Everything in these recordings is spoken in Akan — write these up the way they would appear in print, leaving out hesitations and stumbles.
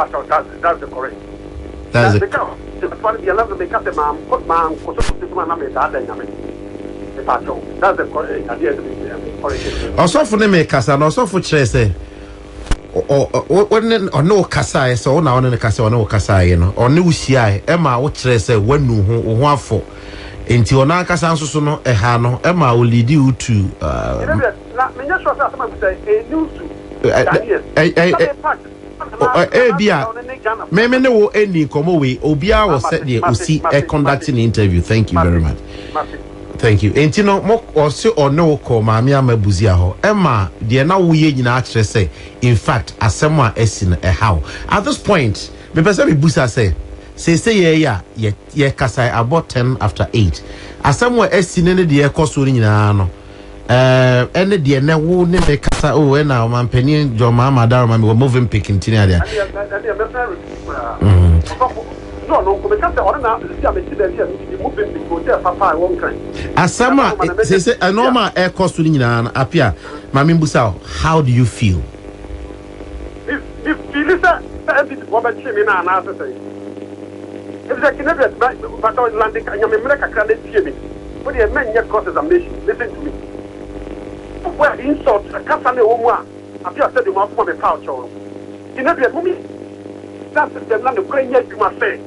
Mepa that's that's the correct. That's the. Meka ketewa no deɛ na meka sɛ mankɔ mankɔ so so ma na medaadaa Nyame. Mepa kyɛw, that's the correct adeɛ ɛsɛ me correct. Ɔsɔfo ne me kasa na ɔsɔfo kyerɛ sɛ ɔne ɔne wo kasaeɛ sɛ wo na ɔne no kasa, ɔne wo kasaeɛ no, ɔne wo hyiaeɛ ɛma wo kyerɛ sɛ wanu ho, wo ho afɔ, nti ɔno ankasa nso so no ɛha no ɛma o lead wo to. Na menyɛ sure sɛ asɛm a bisa yi ɛyɛ news to Ghanaians. Ebi a meme ne wo ɛni nkɔmmɔ wei, obiara wɔ sɛdeɛ osi conduct ne interview. Thank you very much, thank you. Enti no mo ɔse ɔne wo kɔ Maame Ama Buzia hɔ ɛma deɛ na woyɛ nyinaa kyerɛ sɛ in fact asɛm a asi no ɛhaw. At this point mepɛ sɛ mebusa sɛ seesei yɛyɛ a yɛ yɛkasa abɔ 10 after 8, asɛm a asi ne ne deɛ ɛkɔ so no nyinaa no, ɛne deɛ nɛ wo ne me kasa o, ɛna ɔmampanin John Mahama Adaroma mewɔ Movenpick nti ne adeɛ. Ɛneɛ mɛsan repeat koraa. Ɔsɔfo ne ɔno nko meka sɛ ɔno na sisi a mete baabi a medidi Movenpick hotel papa a ɛwɔ Nkran. Asɛm a sese ɛnɔɔma a ɛkɔ so no nyinaa no, Apia, ma membusa wo, how do you feel? Me me feeli sɛ sɛ NPP foɔ bɛkye me no anaasɛ sɛn? Efisɛ Kenneth mpakyɛw lande ka nya me mmerɛ kakra na tie me. Wo deɛ mɛnyɛ cross examination, listen to me. Wo word insult kasa no ɛwɔ mu a Appiah Stadium afoma me paw kyɛw no. Kenneth mom yɛ that system na nokorɛ nyɛ adwuma sɛ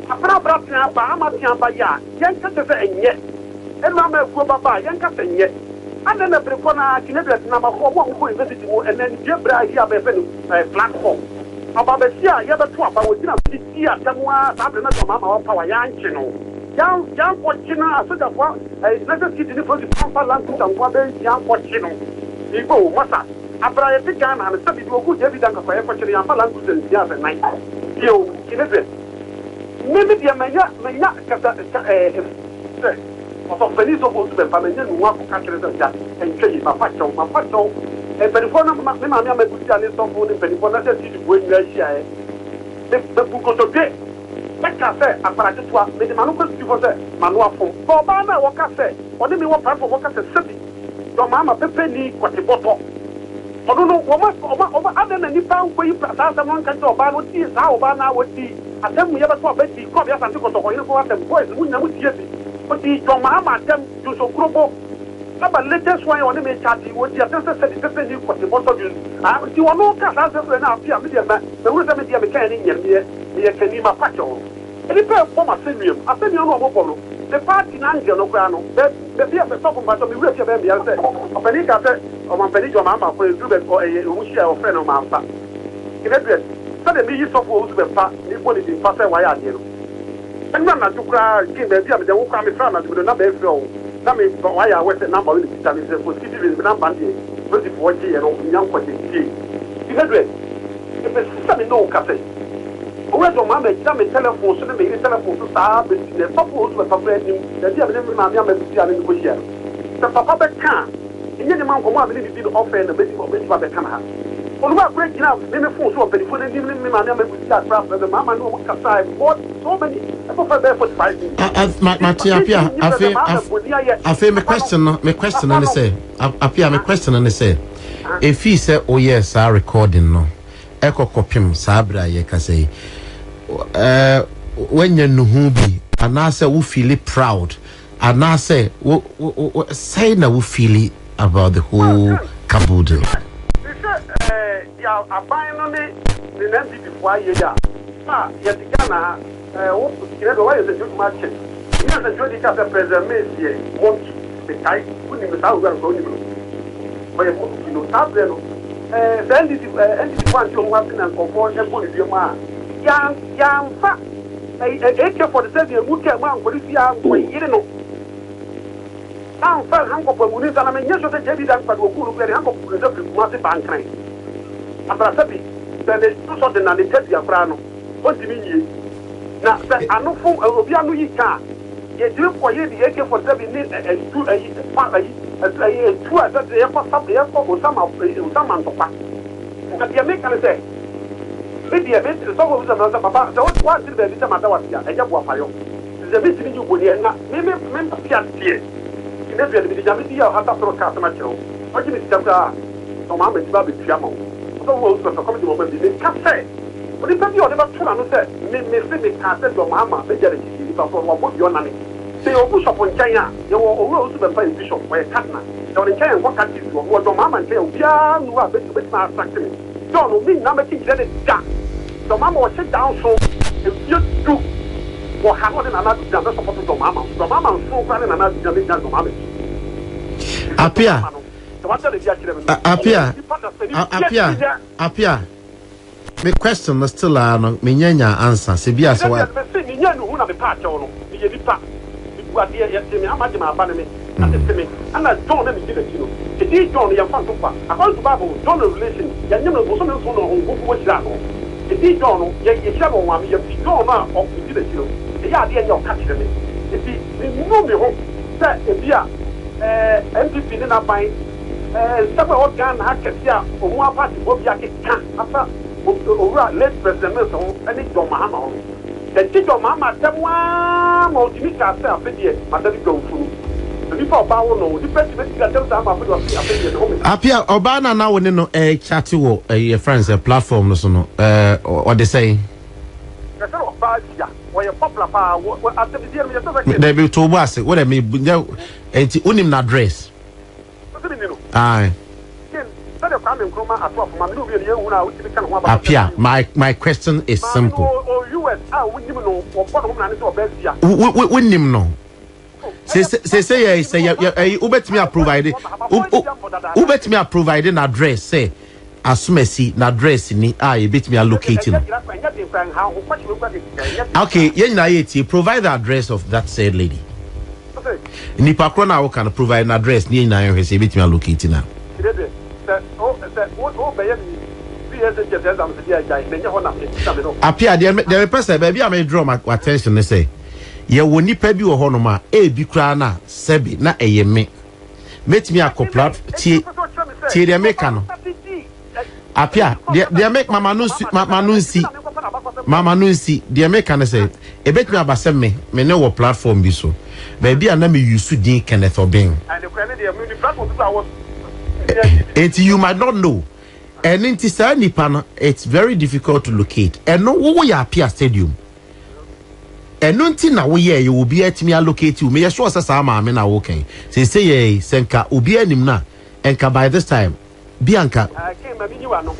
abra abra tea aba ama tea aba yɛ a yɛnka kyɛ sɛ ɛnyɛ ɛnu ama akuo ba ba a yɛnka sɛ nyɛ. Adɛn na bere kɔ no ara Kenneth Namafo ɔmo a wɔkɔ university mu ɛnɛ no dua bere a hi a bɛfɛ no platform. Ɔbabasia a yɛbɛto aba, ogyina so de dii asɛm ara saa bere no sɛ ɔmaama wapaw a yɛankye no. Yɛan yɛankɔkye no a sogyafo a ɛɛ National Security ne polisifo amfa Land Cruiser nko ara bɛyɛ nsia ankɔkye no. Mebɔ o, masa. Aber a yɛte Ghana ha no, sɛ biribi oguu JB Danquah koraa yɛkɔkye no, yɛamfa Land Cruiser nsia asɛ nan. Bio, Kinedre, me me deɛ manya manya kasa ka ɛɛ sɛ Ɔsɔfopanin sɔfo nso bɛmpa manya nuhu akɔka kyerɛ sɛ agya ɛntwa yie, mafa kyɛw, mafa kyɛw. Mpanimfoɔ no ma me maame ama abusua ne sɔfo ne mpanimfoɔ na sɛ TV foɔ nyinaa hyiaeɛ. Me mabu nkotodwe bɛka sɛ akwadaa ketewa, mede m'ano kɔ sukuu hɔ sɛ m'ano afom. Sɛ ɔbaa no a wɔka sɛ ɔne me wɔ platform hɔ ka sɛ sɛbi dɔmaa ma pɛpɛni kɔte bɔtɔ. Ɔno no wɔma ɔma ɔma adɛn na nnipa nkɔyi saa asɛm no nka nkyerɛ ɔbaa no ɔtie saa ɔbaa no a ɔdi atɛm mu yɛbɛto aba di Kɔbe Asante Kɔtɔkɔ hene ko asɛm boys no mo nyinaa mo tie bi ɔdi dɔmaa ma atɛm dwonsɔkurobo Aba latest one a ɔne me chat yi ɔdi asɛm sɛ sɛbi pɛpɛ ni kɔte bɔtɔ dwon ah nti ɔno ka saa nsɛm wei no afe a me deɛ mɛ mɛhunu sɛ me deɛ me kaeɛ no nyɛ meɛ meyɛ kani mapa kyɛw no nnipa ɛbɔ m'asɛnnua mu asɛnnua no a ɔmo bɔ no me party no angle no koraa no bɛ baabi a sɔfo mpakyɛw me wura fie bɛyɛ meya sɛ ɔpanin kaa sɛ ɔmampanin John Mahama kɔ ɛduru baabi ɔ ɛyɛ ɔmo hyia ɔfrɛ no mamfa Kenedress sɛdeɛ meyi sɔfo ɔwusu bɛmpa mebɔ ne din pa sɛ wayɛ adeɛ no. Ɛno anadwo koraa King baabi a meda wo koraa mefrɛ anadwo mede number ɛfrɛ wo na me wayɛ aware sɛ number wei na ɛkita me sɛ for security reason me number no deɛ polisifoɔ gye yɛ no nya nkɔgye tie nti Mildred mepɛ sɛ me ne wo kasa yi Owura John Mahama agyina me telephone so ne me yere telephone so saa bɛsi nɛ sɔfo Owusu Bɛmpa koraa nim baabi a me ne me maame ama abusua ne me kɔhyia no sɛ papa bɛka a ɛnyɛ ne ma nkɔmmɔ a me ne no di no off air na mɛtumi abɛka no ha. Oluwa koraa gyinaa me me phone so wɔ mpanyinfoɔ no anim ne me maame ama abusia koraa frɛ me maama ne wɔn kasae more so many ɛbɛfa bɛyɛ 45 minutes. Ah, ah, ma ma te Apia afei afei me question no me question no ne sɛ Apia me question no ne sɛ efi sɛ woyɛɛ saa recording no ɛkɔ kɔpem saa bere a yɛkasa yi, ɛɛ wanya nuhu bi anaasɛ wo feel proud anaasɛ wo wo wo sɛn na wo feeli about the whole caboodle? Te sɛ ɛɛ deɛ aban no ne ne NPP foɔ ayɛ yi a, a yɛte Ghana ha ɛɛ wo kyerɛ deɛ wayɛ nsɛnkyerɛdwuma akyɛ. Menyɛ nsɛnkyerɛni ka sɛ President Mills yɛ monkey, mekae, wonim no saa owura no koraa wonim no, ɔyɛ monkey no saa berɛ no ɛɛ sɛ NDC ɛɛ NDC foɔ ante wɔn ho ase na nkurɔfoɔ ɛbɔ no dua mu a, yɛan yɛanfa AK-47 angu kaa mu ankɔ ne fie ankɔyere no amfa hankɔp angu ne nsa na menyɛ sure sɛ JB Danquah de ɔkuu no koraa de hankɔp gu ne nsa firi Kumasi baa Nkran. Abrasa bi sɛ ne nsɔ de na ne tadua koraa no ɔntumi nyie na sɛ ano fom obi ano yi ka a yɛtumi kɔyere de AK-47 ne ɛtu ayi pa ayi ayi ɛtu a ɛsɛ sɛ yɛkɔ sa yɛkɔ Osama Osama ntɔkwa. Na deɛ meka ne sɛ, me deɛ, me sɔfoɔ bisa me sɛ, Papa, sɛ wo woante no baabi sɛ mada wo ase a, ɛnyɛ boapayɔ. Nti sɛ mentumi nyi wo bɔne a, na me me me mpea deɛ, nnɛ dua no, mede Nyame din a ɔhata soro ka asɛm akyerɛ wo. Ɔgye me sika koraa a, na ɔmaa m'ani ba abɛtua ma wo. Ɔsɔfoɔ ma wo su fɛ, kɔm de wɔn ma bi. Meka sɛ. Onipa bi a ɔde bɛto n'ano sɛ me mese mekaa sɛ John Mahama bɛgya n'akyi die nipa korɔ no wabɔ dua ɔnane. Sɛ yɛwɔ Bushop nkyɛn a yɛwɔ Owura Owusu Bɛmpa yɛ Bishop ɔyɛ Cardinal. Yɛwɔ ne nkyɛn yɛnkɔ catechist hɔ. Mewɔ John Mahama nkyɛn a obiara nni hɔ a ɔbɛtumi a attract me. John no mennyina m'akyi nkyerɛ no da. John Mahama ɔhyɛ gya nso mfeɛ du wɔ ha na ɔne Nana Addo gyina mɛ support John Mahama nso. John Mahama nso koraa ne Nana Addo gyina mɛgyina John Mahama akyi. Efisɛ John Apia, Mahama no sɛ wada no adi akyerɛ me no Apia, nipa dasani biara Apia, ntumi nyɛ. Apia. Me question no still aa no me nya nyaa answer sɛ bi a Ɛnɛ sɛ wa. deɛ mese menyɛ nnuhu na mepɛ akyɛw no meyɛ nipa mebu adeɛ yɛtee me ama agye m'aba ne me atete me ɛna John na medi n'akyi no edin John no yɛmfa nto kwa according to bible John revelation yɛnyem no bosome nson na Honhom Kronkron hyiraa no edin John no yɛ yɛhyira no wɔ maame yam nti John no a ɔ medi n'akyi no ɛyɛ adeɛ nyɛ ɔka kyerɛ me nti mennu me ho sɛ ebia ɛɛ NPP ne n'aban ɛɛ nsɛm a ɛwɔ Ghana ha kɛseɛ a ɔmu apaatifoɔ bi akeka afa Owura late President Mills ho ne John Mahama ho no, yɛgye John Mahama atɛm ara ma ɔtumi kaa sɛ afe deɛ madane dwamfunu. Onipa a ɔbaa wo no, onipa tumi didi atɛm saa ma afe deɛ ɔse afe deɛ me ho me. Apia, ɔbaa no a na wo ne no rekyate wɔ yɛfrɛ no sɛ platform no so no, ɔde sɛn? Yɛfrɛ no ɔbaa Sia, ɔyɛ popular paa, wɔ asɛmdidie no mu yɛsɛ sɛ king. Dabi, to wo bo ase, wo dɛ me, nyɛ, nti wonim n'address? Aye. Apia, my my question is simple. Wonim no. Sese yɛ sɛ yɛ yɛ wobɛtumi a provide wobɛtumi a provide na address sɛ asomasi na address ni a yɛbɛtumi allocate no. Okay, yɛn nyinaa yɛ tie provide the address of that said lady. Nipa korɔ no a woka no provide no address ne yɛn nyinaa yɛnhwɛ sɛ yɛbɛtumi allocate no a. Apia, deɛ deɛ mepɛ sɛ baabi a me draw my attention ne sɛ yɛwɔ nipa bi wɔ hɔnom a ebi koraa na sɛbi na ɛyɛ me mɛtumi akɔ plat tie tie deɛ meka no. Apia, deɛ deɛ me mama no nsi mama no nsi mama no nsi deɛ meka ne sɛ ebetumi aba sɛ me me ne wɔ platform bi so baabi a na me use din Kenneth Obeng. Enti you might not know. Ɛno nti saa nipa no it's very difficult to locate. Ɛno wowo yɛ Apia Stadium. Ɛno nti na woyɛɛ yɛ obi atumi allocate wo. Meyɛ sure sɛ saa maame na wokan. Sɛ yɛ sɛ nka obi anim na nka by this time bi anka. King ma minyi w'ano.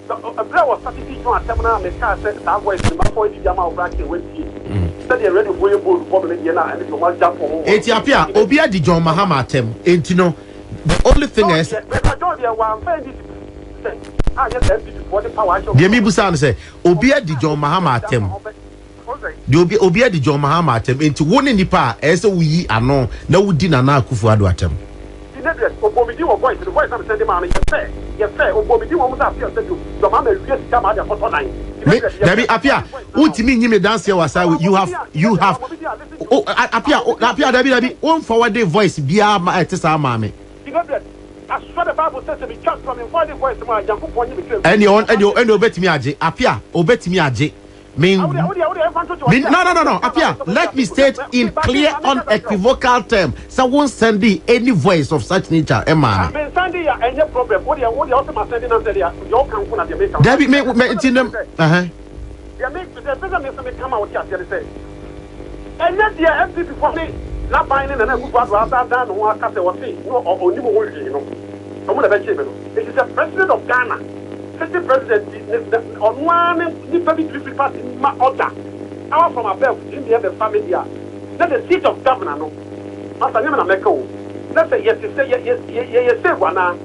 Sɛ bere a wɔsate dii John atɛm no a mekaa sɛ saa voice no mafɔ adi de ama wo koraa King woantie. Sɛdeɛ radio foɔ yɛ bold bɔ me no deɛ na ɛno deɛ wɔn agya fɔm wɔ. Enti Appiah, obi adi John Mahama atɛm, enti no the only thing a John ɛsɛ. deɛ, meka John deɛ wamfa NDC sɛ anyɛ saa NPP foɔ de power ahyɛ Deɛ wɔn mebusa no sɛ, obi adi John Mahama atɛm, deɛ obi obi adi John Mahama atɛm, enti wo ne nipa a ɛsɛ sɛ woyi ano na wodi Nana Akufo Addo atɛm. Ti ne deɛ ɔbɔ me din wɔ voice no voice na me sɛnde maa no yɛ fɛ yɛ fɛ ɔbɔ me din wɔ mu sɛ Appiah sɛ bio John Mahama awia sika ma ade akɔtɔ dan ti ne Me deɛ yɛ dabi fɛ Appiah ɔde voice na ma wo wontumi nyi me danseɛ wɔ saa ɔbɔ you me have din a you ti ne deɛ have wabɔ me din a listen to oh, Appiah wabɔ oh, me din a Appiah dabi dabi listen won forward voice biara ma ɛte saa maa me. Ti ne deɛ I swear the bible says sɛ me twa ntorɔ me nfa de voice ma Nyankopɔn nye me kra Ɛne ngu ɔn ɔba ɛne deɛ ɛne obetumi agye Appiah obetumi agye me Ah, wodeɛ wodeɛ wodeɛ ɛmfa ntoto me ɔte no no ase no no ɔte ase Appiah ɔte let ase me state in ba clear ke ma me kasa kyerɛ wo unequivocal term sɛ won sɛnde any voice of such nature ɛmaa Ah, me. me nsɛnde ya ɛnyɛ problem wodeɛ wodeɛ ɔsɛ ma sɛnde na nsɛnde ya deɛ ɔka nko na deɛ meka wo Dabi me deɛ me mepɛ sɛ nti meka ne ne sɛ ɛhɛn. deɛ me deɛ mepɛ sɛ me nso meka ma wote aseɛ ne sɛ ɛnyɛ deɛ NPP foɔ ne n'aban ne Nana Akufo Addo asan dan ne ho aka sɛ ɔse ne ɔnim ho hwee no ɔmo na ɛbɛkyee me no enti sɛ president of Ghana sitting president bi ne ne ɔno ara ne nipa bi tumi firi party mu ma order power from above tumi deɛ bɛfa me deɛ a na the seat of governor no masa nyɛ me na mɛka o na sɛ yɛte sɛ yɛ yɛ yɛ yɛyɛ save anaa.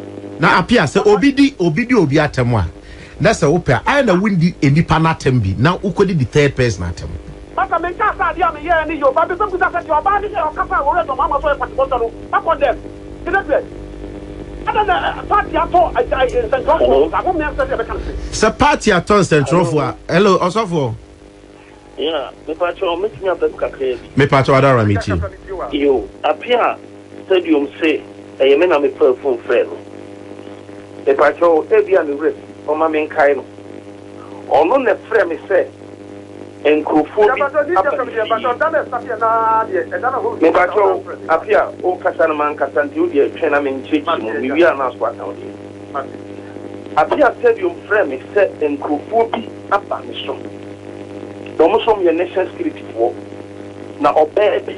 Na Appiah sɛ obi di obi di obi atɛm a na sɛ wopɛ a ayɛ na wondi nnipa no atɛm bi na wokɔdi the third person atɛm. Masa menkaa sɛ adeɛ a meyɛɛ no yɛ o but mepɛ bisa sɛ deɛ ɔbaa no yɛɛ ɔkasa a wɔwerɛ dɔm ama sɛ ɔyɛ party bɔsɛ no makɔ dɛm Kyerɛ sɛ, adɛn na party atɔ nsɛnkyerɛwfoɔ Hello. saa? Mommea nsɛ sɛ yɛbɛka no sɛ. Sɛ party atɔ nsɛnkyerɛwfoɔ Hello. a, hello, ɔsɔfoɔ. Yeah, mepakyɛw mɛtumi aba mu kakraa bi. Mepakyɛw adawura metie. Yo, Appiah Stadium se ɛyɛ me na mefaa phone frɛɛ no. Mepakyɛw ebia me werɛ fi, ɔma menkae no. Ɔno na ɛfrɛɛ me sɛ nkurofoɔ bi aba ne fie. Mepakyɛw, Appiah, wokasa no mankasa nti wo deɛ twɛn na menkyerɛkyerɛ mu, mewie a na aso aka wo deɛ. Appiah Stadium frɛɛ me sɛ nkurɔfoɔ bi aba ne so, na wɔn nso wɔyɛ National Security foɔ, na ɔbaa bi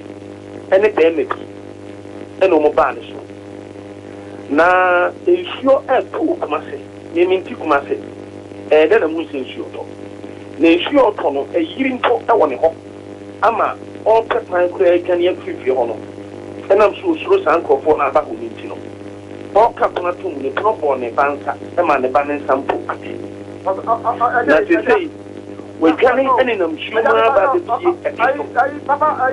ne barima bi na wɔn baa ne so. Na nsuo retɔ wɔ Kumasi, me mente Kumasi, ɛyɛ dɛn na mohu sɛ nsuo retɔ? Na nsuo retɔ no, ayiri mpo wɔ ne hɔ ama ɔrepɛ kwan koraa adwane afiri fie hɔ no, ɛnam sɛ ɔsuro saa nkurɔfoɔ no aba hɔ no nti no. Ɔreka pono ato mu no, pono bɔɔ ne ba nsa maa ne ba no nsa mpo ate. Na seesei wadwane nenam nsuo mu ara ba abɛpue ɛke so.